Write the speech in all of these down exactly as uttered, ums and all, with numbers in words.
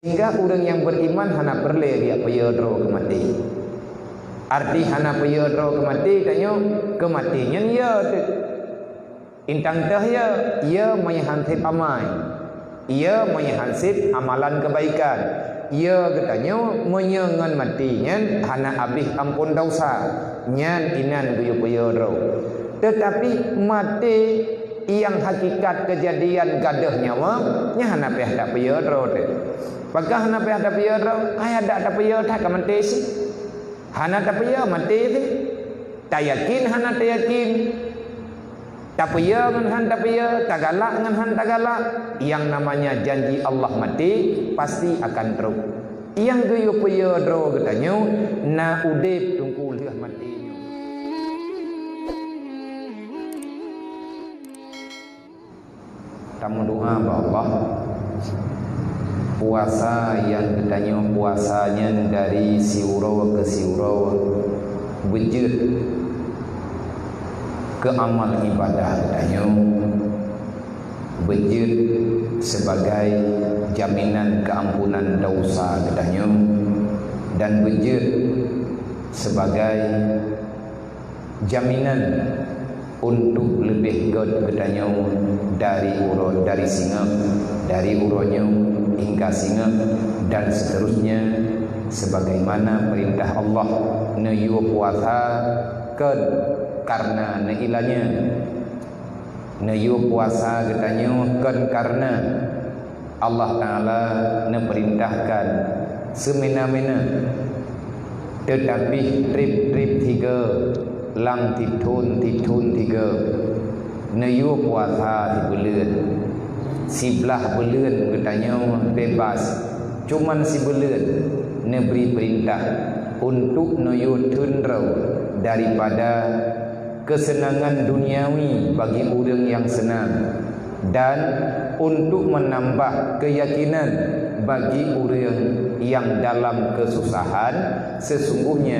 Sehingga ureuëng nyang beriman hana peureulée geujak peuyö droe keu maté. Arti hana peuyö droe keu maté tanyoe, keu maté nyan yö teuk. Intang teuh yö, yö meunyoe han sép amai. Yö meunyoe han sép amalan keubaikan. Yö geutanyoe meunyoe ngon maté nyan hana abéh ampôn desya, nyan inan geuyue peuyö droe. Teutapi maté nyang hakikat keujadian gadôh nyawa, nyan hana payah tapeuyö droe teuh. Pakon hana payah tapeuyö droe? Hai adak tapeuyö that ka maté cit. Hana tapeuyö maté teuh. Tayakin hana tayakin. Tapeuyö ngon han tapeuyö, tagalak ngon han tagalak, nyang namanya janji Allah maté pasti akan trok. Nyang geuyue peuyö droe geutanyoe na udeb teungku lheueh maté nyoe. Tameudoa bak Allah, puasa nyang geutanyoe puasa nyan dari siuroe keu siuroe beujeuet keu amal ibadah geutanyoe, beujeuet sebagai jaminan keuampunan desya geutanyoe, dan beujeuet sebagai jaminan untuk leubeh gét geutanyoe dari uroe, dari singoh, dari uroe nyoe hingga singoh, dan seterusnya, sebagaimana perintah Allah, neuyue puasa kon karena neuilanya. Neuyue puasa geutanyoe kon karena Allah Ta'ala neupeurintahkan seumena-mena, teutapi treb-treb tiga, lam tithon-tithon tiga, neuyue puasa sibuleuen. Siblaih buleuen geutanyoe bebas, cuman sibuleuen neubri peurintah untuk neuyue theun droe daripada keuseunangan duniawi bagi ureuëng nyang seunang, dan untuk meunambah keuyakinan bagi ureuëng nyang dalam keususahan, sesungguhnya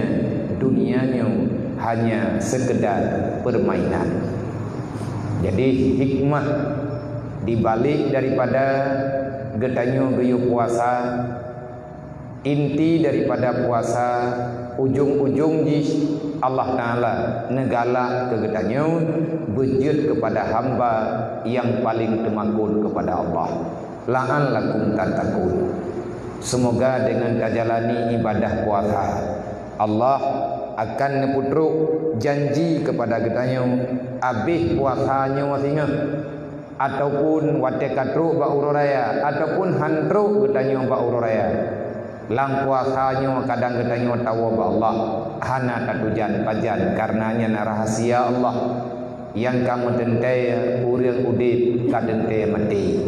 dunia nyoe hanya seukeudar peurmainan. Jadi, hikmah dibalik daripada geutanyoe geuyue puasa, inti daripada puasa, ujong-ujong jih Allah Ta'ala neugalak keu geutanyoe beujeuet keupada hamba nyang paleng teumakot keupada Allah. La'allakum tattaqun. Seumoga deungon tajalani ibadah puasa, Allah akan neupeutrok janji keupada geutanyoe abéh puasa nyoe singoh, ataupun watée ka trok bak uroe raya, ataupun han trok geutanyoe bak uroe raya. Lam puasa nyoe kadang geutanyoe tawoe bak Allah, hana tatujan pajan, kareuna nyan rahasia Allah. Nyang ka meuteuntée ureuëng udeb ka teuntée maté.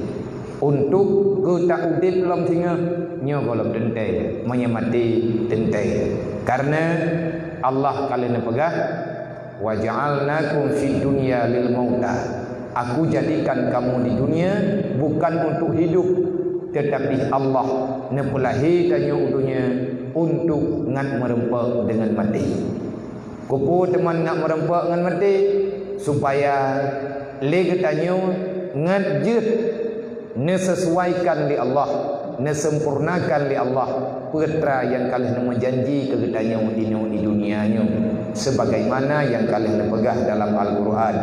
Untuk geuta udeb lom singoh, nyoe gohlom teuntée, meunyoe maté teuntée. Kareuna Allah ka lheueh neupeugah, "Wa ja'alnakum fid dunya lil mauta." Aku jadikan kamu di dunia bukan untuk hidup, tetapi Allah neupeulahé tanyoe u dunia untuk ngat meureumpok deungon maté. Keupeue teuma ngat meureumpok ngon maté? Supaya lé geutanyoe ngat jeuet neuseusuaikan lé Allah, neuseumpurnakan lé Allah peue atra nyang ka lheueh neumeujanji keu geutanyoe inoe di dunia nyoe, sebagaimana nyang ka lheueh neupeugah dalam Al-Qur'an,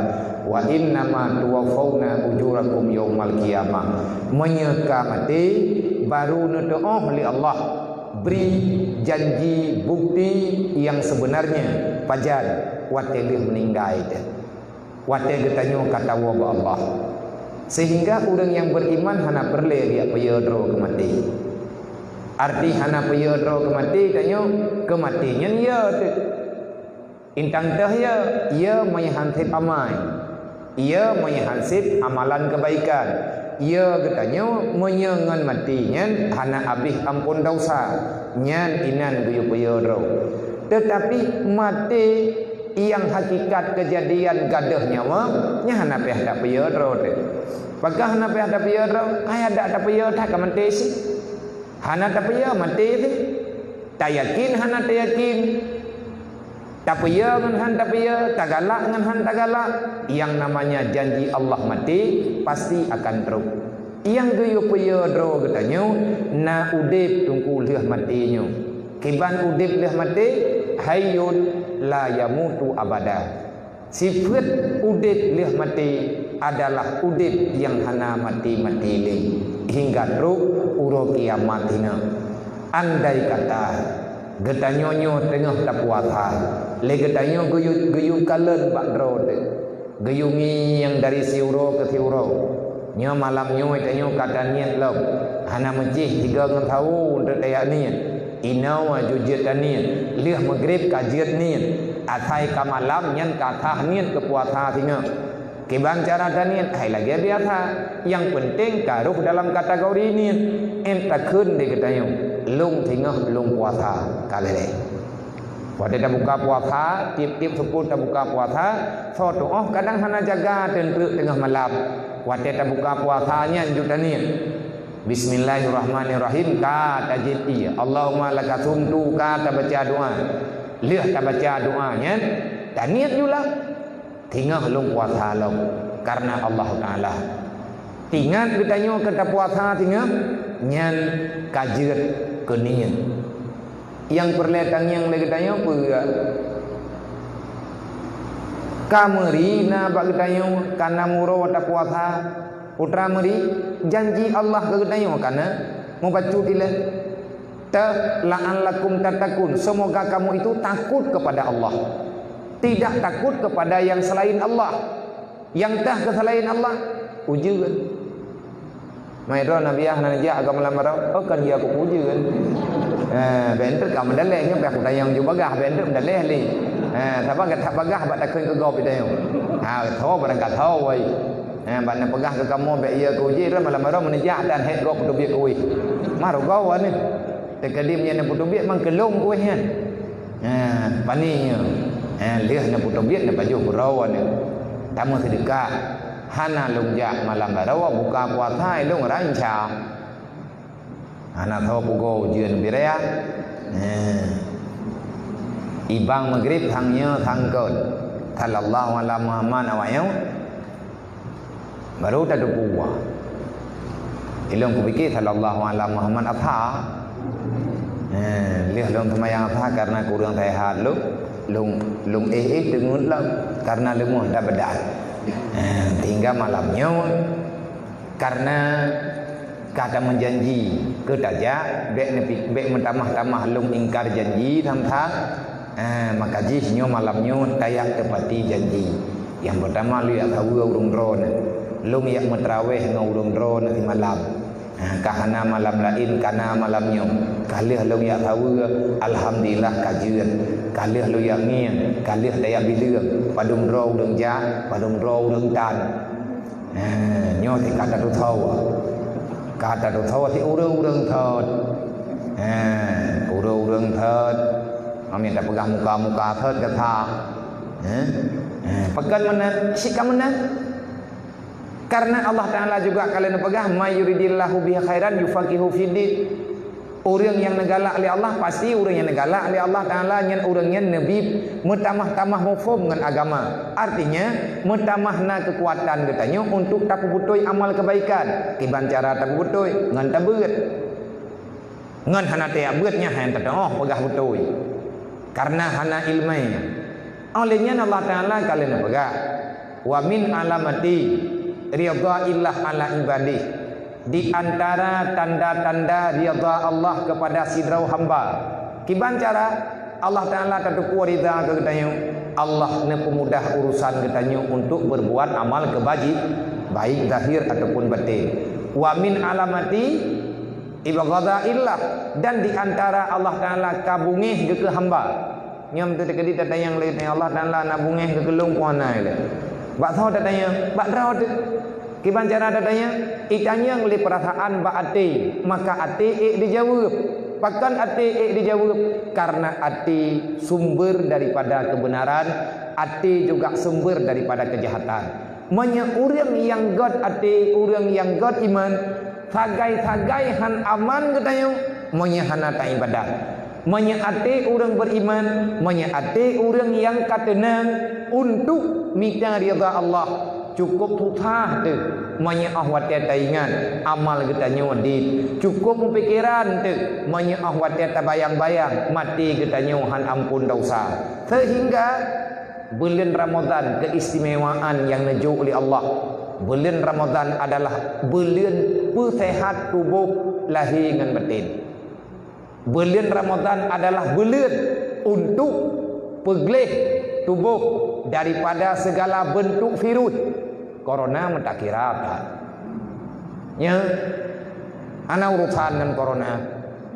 "Wa innama tuwaffauna ujurakum yaumal qiyamah." Meunyoe ka maté, baru neuteuoh lé Allah bri janji bukti nyang seubeunarnya pajan watée lheueh meuninggai teuh. Watée geutanyoe ka tawoe bak Allah. Sehingga ureuëng nyang beriman hana peureulée geujak peuyö droe keu maté. Arti hana peuyö droe keu maté tanyoe, keu maté nyan yö teuk. Intang teuh yö, yö meunyoe han sép amai. Yö meunyoe han sép amalan keubaikan. Yö geutanyoe meunyoe ngon maté nyan hana abéh ampôn desya, nyan inan geuyue peuyö droe. Teutapi maté nyang hakikat keujadian gadôh nyawa, nyan hana payah tapeuyö droe teuh. Pakon hana payah tapeuyö droe? Hai adak tapeuyö that ka maté cit. Hana tapeuyö maté teuh. Tayakin hana tayakin. Tapeuyö ngon han tapeuyö, tagalak ngon han tagalak, nyang namanya janji Allah maté pasti akan trok. Nyang geuyue peue droe geutanyoe na udeb teungku lheueh maté nyoe. Kiban udeb lheueh maté, hayyun la yamutu abada. Sifeuet udeb lheueh maté adalah udeb nyang hana maté-maté lé, hingga trok uroe kiamat hinoe. Andai kata geutanyoe nyoe teungoh tapuasa, lé geutanyoe geuyue, geuyue kalon bak droe teuh, geuyue ngieng dari siuroe keu siuroe. Nyoe malam nyoe tanyoe ka taniet lom, hana meucih tiga ngon sawo untuk tajak niet. Inoe jeuet taniet, lheueh meugreb ka jeuet niet, asai ka malam nyan ka sah niet keu puasa singoh. Kiban cara taniet hai lagée biasa, nyang peunteng ka rhoh dalam kategori niet. Ét takheun lé geutanyoe, lôn singoh lôn puasa, ka lheueh. Watée tabuka puasa, tieb-tieb seupôt tabuka puasa, soe tuoh kadang hana jaga teunteuk teungoh malam. Watée tabuka puasa nyan jeuet taniet. Bismillahirrahmanirrahim, ka tajieb ié. Allahumma laka sumtu, ka tabaca doa. Lheueh tabaca doa nyan, taniet jula. Singoh lôn puasa lom karna Allah Taala. Ingat geutanyoe keu tapuasa singoh nyan ka jeuet keu niet. Nyang peureulée tangieng lé geutanyoe peue? Ka meuri na bak geutanyoe kana muroe tapuasa? Putra meuri, janji Allah keu geutanyoe kana mubacut ilée. Ta, la'allakum tattaqun, semoga kamu itu takut kepada Allah. Tidak takut kepada yang selain Allah. Nyang tah keu selain Allah, ujeuen. Mai droe Nabi hana neujak agam lam barô, oh kan ya aku ujeuen. Eh, bentuk kamu daleh nyoe pih aku tanyong ju bagah, bentuk daleh li. Eh, saba gata bagah bak takheun keu gob tanyong. Ha, tho barang ka tho wai. Eh, bak na peugah keu kamoe bak iya keu ujeuen droe malam barô meunejak dan hek gob teubiet kueh. Maru gob ane. Teukeudi meunyan neupeutubiet mang keulong kueh nyan. Ha, pani nyoe. Ha, lheueh neupeutubiet neupajoh keudroe nyoe. Tameuseudekah. Hana lôn jak malam barô buka puasa lôn ranca. Hana soe pugo ujeuen bira. Ha. Ibang Maghrib sang nyoe sangkot. Sallallahu ala Muhammad awak nyoe. Baru tateupeue. Ilôn kupike sallallahu ala Muhammad asha. Eh, lheueh lôn seumayang asha karna kureueng seuhat lôn, lôn, lôn éh-éh teungeut lom karna leumah dak beudat. Eh, sehingga malam nyoe karna ka tameujanji keu tajak, bék neupi-, bék meutamah-tamah lôn ingkar janji tham-tham. Ah, maka jih nyoe malam nyoe tajak teupati janji. Nyang peutama lôn jak saweue ureuëng droeneuh. Lôn jak meutraweh ngon ureuëng droeneuh simalam. Ah, ka hana malam laén, ka na malam nyoe. Ka lheueh lôn jak saweue, alhamdulillah ka jeuet. Ka lheueh lôn jak ngieng, ka lheueh tajak bileueng, padum droe ureuëng jak, padum droe ureuëng tan. Ah, nyoe si ka tateusoe. Ka tateusoe si ureuëng-ureuëng thot. Ah, ureuëng-ureuëng thot. Kami tapeugah muka-muka thot gata. Eh? Eh, pakon meunan, si ka meunan. Karena Allah Taala juga ka lheueh neupeugah, "May yuridillahu bihi khairan yufaqihu fiddin." Ureuëng nyang neugalak lé Allah, pasti ureuëng nyang neugalak lé Allah Taala nyan ureuëng nyan neubi meutamah-tamah muphom ngon agama. Artinya, meutamah na keukuatan geutanyoe untuk tapeubeutôi amal keubaikan. Kiban cara tapeubeutôi? Ngon tabeuet. Ngon hana tajak beuet nyan han teutoh peugah beutôi. Karena hana iéleumé. Óh lheueh nyan Allah Taala ka lheueh neupeugah, "Wa min alamati ridhaillah ala ibadih." Di antara tanda-tanda ridha Allah kepada sidroe hamba. Kiban cara Allah Taala tateupeue ridha keu geutanyoe? Allah neupeumudah urusan geutanyoe untuk berbuat amal keubaji-, baik zahir ataupun batin. Wa min alamati ibghadaillah, dan di antara Allah Taala ka beungéh geuh keu hamba. Nyoe teukeudi tatanyong lé Allah Taala na beungéh geuh keu lôn peue hana ilée. Bak soe tatanyong? Bak droe teuh. Kiban cara tatanyong? Itanyong lé peurasaan bak até, maka até ék dijaweueb. Pakon até ék dijaweueb? Karena até sumber daripada kebenaran, até juga sumber daripada kejahatan. Meunyoe ureuëng nyang gét até, ureuëng nyang gét iman, sagai-sagai han aman geutanyoe meunyoe hana taibadah. Meunyoe até ureuëng beriman, meunyoe até ureuëng nyang ka teunang untuk mita ridha Allah, cukup susah teuh Meunyoe óh watée taingat, amal geutanyoe dit. Cukôp meupikeran teuk, meunyoe óh watée tabayang-bayang, maté geutanyoe han amphon desya. Seuhingga buleuen Ramadhan keuistimewaan nyang neujok lé Allah. Buleuen Ramadhan adalah buleuen peuseuhat tuboh lahé ngon baten. Buleuen Ramadhan adalah buleuen untuk peugleh tuboh daripada segala beuntuk virus. Corona meutakira that. Nya, hana urusan ngon corona.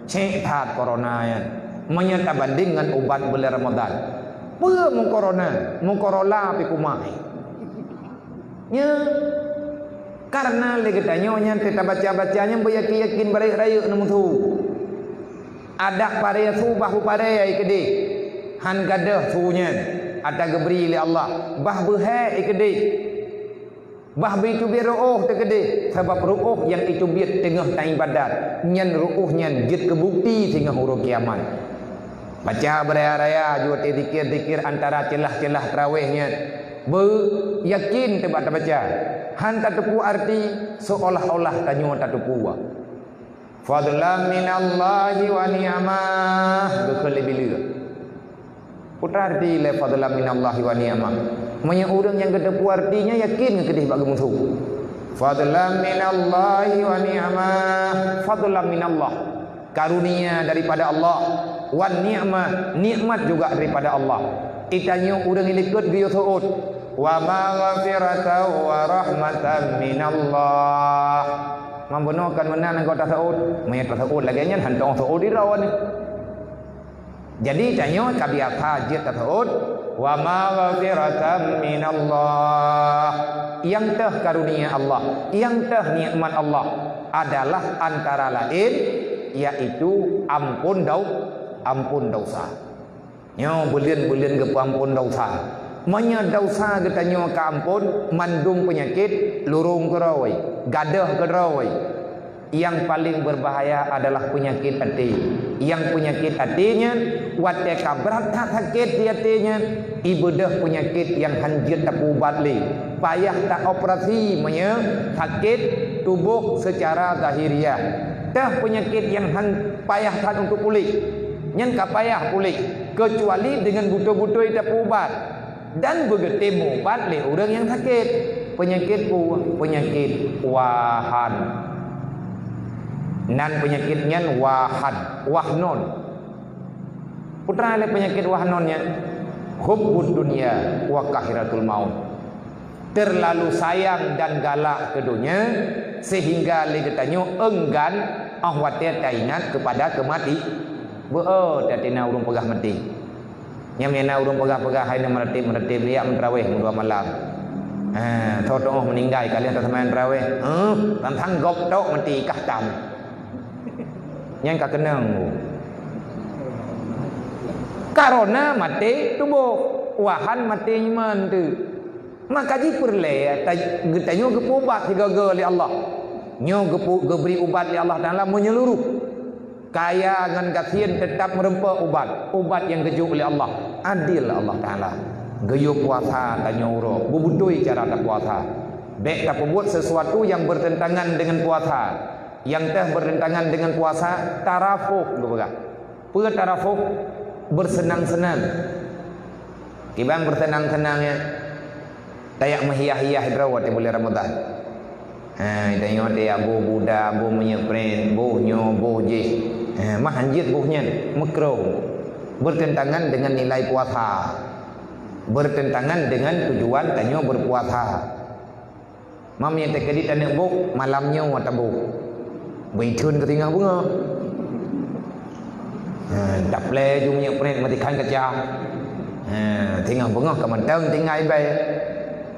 Cék that corona nyan. Meunyoe tabandeng ngon ubat buleuen Ramadhan. Peue meukorona, meukorola pih kumahe. Nya, karena lé geutanyoe nyan teuh tabaca-baca nyan beuyakin-yakin barayeuk-rayeuk neumeusu. Adak paré su bah beuparé ai keudeh. Han gadôh su nyan ata geubri lé Allah. Bah beuhée ai keudeh. Bah beuitubiet ruoh teuh keudeh, sabab ruoh nyang itubiet teungoh taibadat, nyan ruoh nyan jeuet keu bukeuti singoh uroe kiamat. Baca beuraya-raya ju watée zikir-zikir antara ceulah-ceulah traweh nyan. Beu yakin teuh bak tabaca. Han tateupeue arti, seolah-olah tanyoe tateupeue. Fadlan minallahi wa ni'mah. Geukheun lé bileuek. Peue arti lé fadlan minallahi wa ni'mah? Meunyoe ureuëng nyang geuteupeue artinya yakin keudeh bak geumeusu. Fadlan minallahi wa ni'mah. Fadlan minallah. Karunia daripada Allah. Wa ni'mah. Nikmat juga daripada Allah. Itanyoe ureuëng nyang likot geuyue seuôt. Wa maghfiratan wa rahmatan minallah. Mambono kan meunan anggota seuôt. Meunyoe taseuôt lagée nyan, hantom seuôt di droe nyoe. Jadi, tanyoe ka biasa jeuet taseuôt, "Wa maghfiratan minallah." Nyang teuh karunia Allah, nyang teuh nikmat Allah adalah antara laén, yaitu amphon dau-, amphon desya. Nyoe buleuen-buleuen geupeuamphon desya. Meunyoe desya geutanyoe ka amphon, mandum peunyakét lurông keudroe, gadôh keudroe. Nyang paleng beubahaya adalah peunyakét até. Nyang peunyakét até nyan, watée ka brat that sakét di até nyan, ibeudôh peunyakét nyang han jeuet tapeuubat lé. Payah taoperasi meunyoe sakét tuboh seucara zahiriah. Teuh peunyakét nyang han payah that untuk puléh. Nyan ka payah puléh, keucuali deungon beutôi-beutôi tapeuubat. Dan beugeutem ubat lé ureuëng nyang sakét. Peunyakét peue? Peunyakét wahan. Nan peunyakét nyan wahan, wahnon. Peue lé peunyakét wahnon nyan? Hubbud dunya wa kahiratul maut. Terlalu sayang dan galak keu donya, sehingga lé geutanyoe enggan óh watée taingat keupada keumati. Beu-o tatina ureuëng peugah maté. Nyang meunyoe na ureuëng peugah-peugah hai na meuratéb-meuratéb, liak meutraweh meudua malam. Ha, tho teuoh meuninggai ka lheueh taseumayang traweh. Huh, tantang gob tok meuti kah tam. Nyan ka keunong. Karena maté tuboh, wahan maté iman tu. Maka jipeureulée ta-, geutanyoe geupeuubat sigoe-goe lé Allah. Nyoe geupeu-, geubri ubat lé Allah Taala meunyeuluruh. Kaya ngon gasien teutap meureumpok ubat, ubat nyang geujok lé Allah. Adil Allah Taala. Geuyue puasa tanyoe uroe, beubeutôi cara tapuasa. Bék tapeubuet sesuatu nyang bertentangan dengan puasa. Nyang teuh bertentangan dengan puasa, tarafuh geupeugah. Peue tarafuh? Bersenang-senang. Kiban bersenang-senang ya. Tayak meuhiah-hiah droe watée buleuen Ramadhan. Ha, tanyoe tayak boh buda, boh minyeuk pren, boh nyoe, boh jih. Ha, mah hanjeuet boh nyan, meukruh. Bertentangan dengan nilai puasa. Bertentangan dengan tujuan tanyoe berpuasa. Mam nyang teukeudi taneuk boh, malam nyoe taboh. Beuitheun keu singoh beungoh. Ha, taplé ju minyeuk pren meutikhan kaca. Ha, singoh beungoh ka mantong tinggai bai.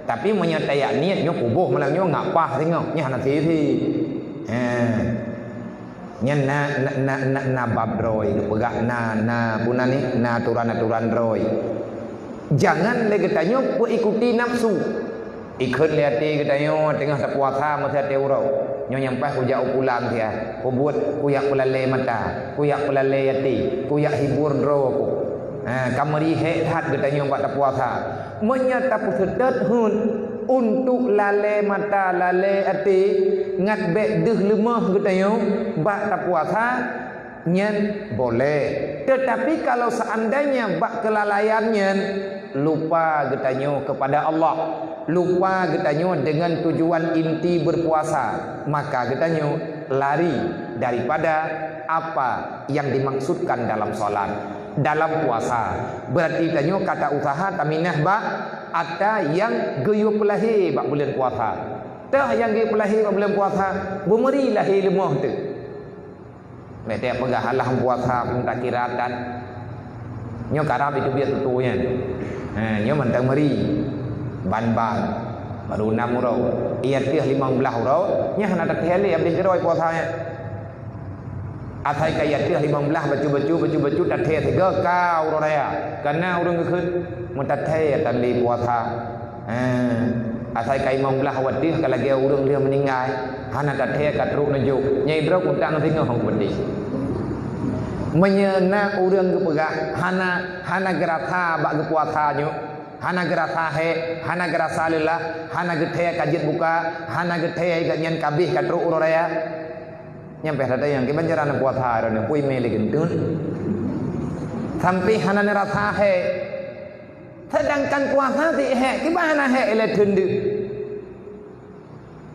Tapi meunyoe tayak niet nyoe kuboh malam nyoe ngak paih singoh, nyan hana sisi. Ha. Nyan na, na, na, na, na bab droe geupeugah, na, na, peue nan ni, na aturan-aturan droe. Jangan lé geutanyoe peuikuti nafsu. Ikheun lé até geutanyoe teungoh tapuasa masa até uroe. Nyoe nyang paih kujak u pulang siat, kubuet kuyak peulalé mata, kuyak peulalé até, kuyak hibur droe ku. Ha, ka meurihek that geutanyoe bak tapuasa. Meunyoe tapeuseutôt hon, Untuk lalée mata, lalée até, ngat bék deuh leumoh geutanyoe bak tapuasa, nyan boleh. Tetapi kalau seandainya bak kelalaian nyan, lupa geutanyoe kepada Allah, lupa geutanyoe dengan tujuan inti berpuasa, maka geutanyoe lari daripada apa yang dimaksudkan dalam salat, dalam puasa. Berarti tanyoe ka ta usaha taminah bak ata nyang geuyue peulahé bak buleuen puasa. Teuh nyang geuyue peulahé bak buleuen puasa, beumeuri lahé leumoh teuh. Bék tapeugah alah puasa pun takira that. Nyoe karab itu biet tutu nyan. Ha, nyoe mantong meuri. Ban-ban. Baru enam uroe. Iya teuh limong blaih uroe, nyan hana tathèe lé abéh keudroe puasa nyan. Asai ka iya teuh limong blaih bacut-bacut, bacut-bacut tathèe sigoe ka uroe raya. Kana ureueng geukheun meutathèe tan lé puasa. Ha, asai ka limong blaih watèe ka lagèe ureueng lheueh meuninggai, hana tathèe ka trok neujok. Nyai droe kutak ngon singoh hong peudeh. Meunyoe na ureueng geupeugah hana, hana geurasa bak geupuasa nyoe, hana geurasa hék, hana geurasa leulah, hana geuthèe ka jeuet buka, hana geuthèe gobnyan ka abéh ka trok uroe raya, nyan pih tatanyong, kiban cara neupuasa droeneuh, pui mé lé geunteun. Sampai hana neurasa hék. Sedangkan puasa si hék, kiban hana hék ilée theun deuk.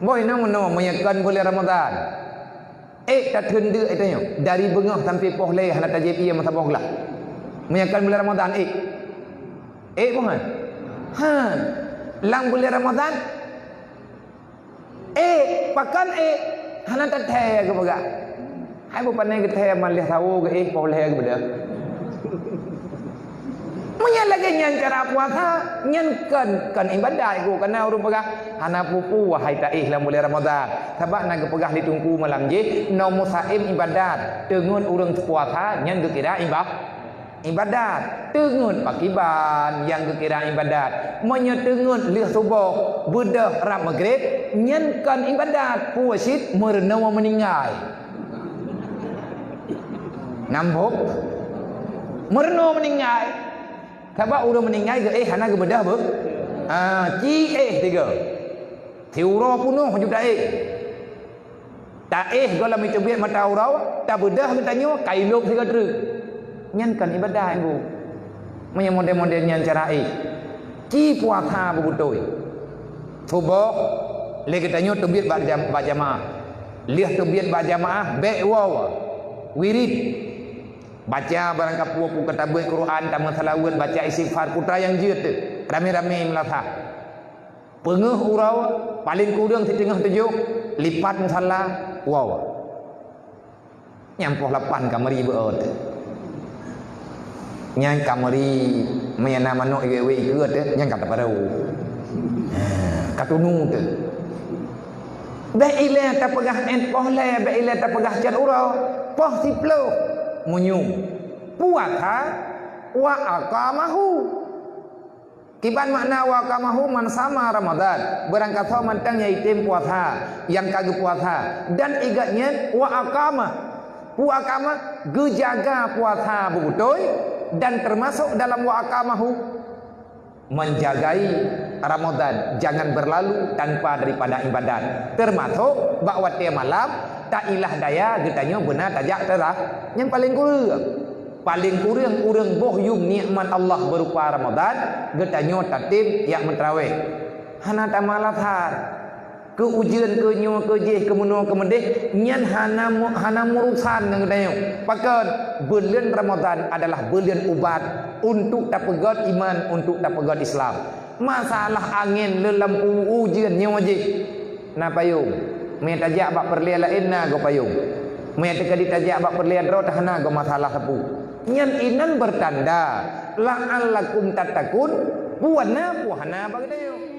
Boh inoe meunoe meunyoe kon buleuen Ramadhan. Ék tatheun deuk, ék tanyoe, dari beungoh sampai poh lhèe hana tajieb ié meusaboh glah. Meunyoe kon buleuen Ramadhan, ék. Ék boh nyan. Ha. Lam buleuen Ramadhan, ék, pakon ék, hana tathèe geupeugah. Hai beu pane geuthèe, man lheueh sawoe geuéh, poh lhèe geubeudôh. Meunyoe lagèe nyan cara puasa, nyan kon, kon ibadat geuh, kana ureueng peugah, hana peue-peue wahai taéh lam buleuen Ramadhan. Sabab na geupeugah lé Teungku malam jih, noe meusaém ibadat, teungeut ureueng puasa nyan geukira iba-, ibadat. Teungeut pakriban nyang geukira ibadat. Meunyoe teungeut lheueh suboh beudôh rab Maghrib, nyan kon ibadat, peue cit meurunoe meuninggai. Nambok. Meurunoe meuninggai. Sabab ureueng meuninggai geuéh hana geubeudôh beuh. Ah, ci éh tiga. Siuroe peunoh ju taéh. Taéh goh lam iteubiet mata uroe, tabeudôh geutanyoe ka ilop sigoe treuk. Nyan kon ibadat, Bu. Meunyoe model-model nyan cara éh. Ci puasa beubeutôi. Suboh lé geutanyoe teubiet bak jam-, bak jamaah. Lheueh teubiet bak jamaah, bék woe. Wirid. Baca barang kapeue peue ka tabeuet Quran, tameusalaweuet, baca istighfar, putra nyang jeuet teuh. Ramé-ramé meulasah. Peungeuh uroe, paleng kureueng siteungoh tujoh, lipat musalla, woe. Nyang poh lapan ka meuri beuôt. Nyan ka meuri, meunyo na manok iwet-wet ikeue teuh, nyan ka taparo. Ha, ka tunu teuh. Bék ilée tapeugah ét poh lhèe, bék ilée tapeugah cot uroe, poh siplôh. Meunyoe puasa, wa aqamahu. Kiban makna wa aqamahu, man sama Ramadan, barang kasoe mantong nyang item puasa, nyang ka geupuasa, dan igat nyan wa aqama. Pu aqama, geujaga puasa beubeutôi, dan teumasok dalam wa aqamahu, menjagai Ramadan jangan berlalu tanpa daripada ibadat, teumasok bak watée malam, tailah daya geutanyoe beuna tajak teulah nyang paleng kureueng. Paleng kureueng ureueng boh yum nikmat Allah beurupa Ramadan, geutanyoe tatem jak meutraweh. Hana tamalasar. Keu ujeuen, keu nyoe, keu jéh, keu meunoe, keu meudéh, nyan hana mu-, hana meurusan ngon geutanyoe. Pakon? Buleuen Ramadan adalah buleuen ubat untuk tapeugöt iman, untuk tapeugöt Islam. Masalah angén lé lam u-, ujeuen nyoe jéh. Na payong. Meunyo tajak bak peureulée laén na goe payong. Meunyo teuka di tajak bak peureulée droe teuh hana goe masalah sapeue. Nyan inan beutanda, la'allakum tattaqun, puwana puhana bak geutanyoe.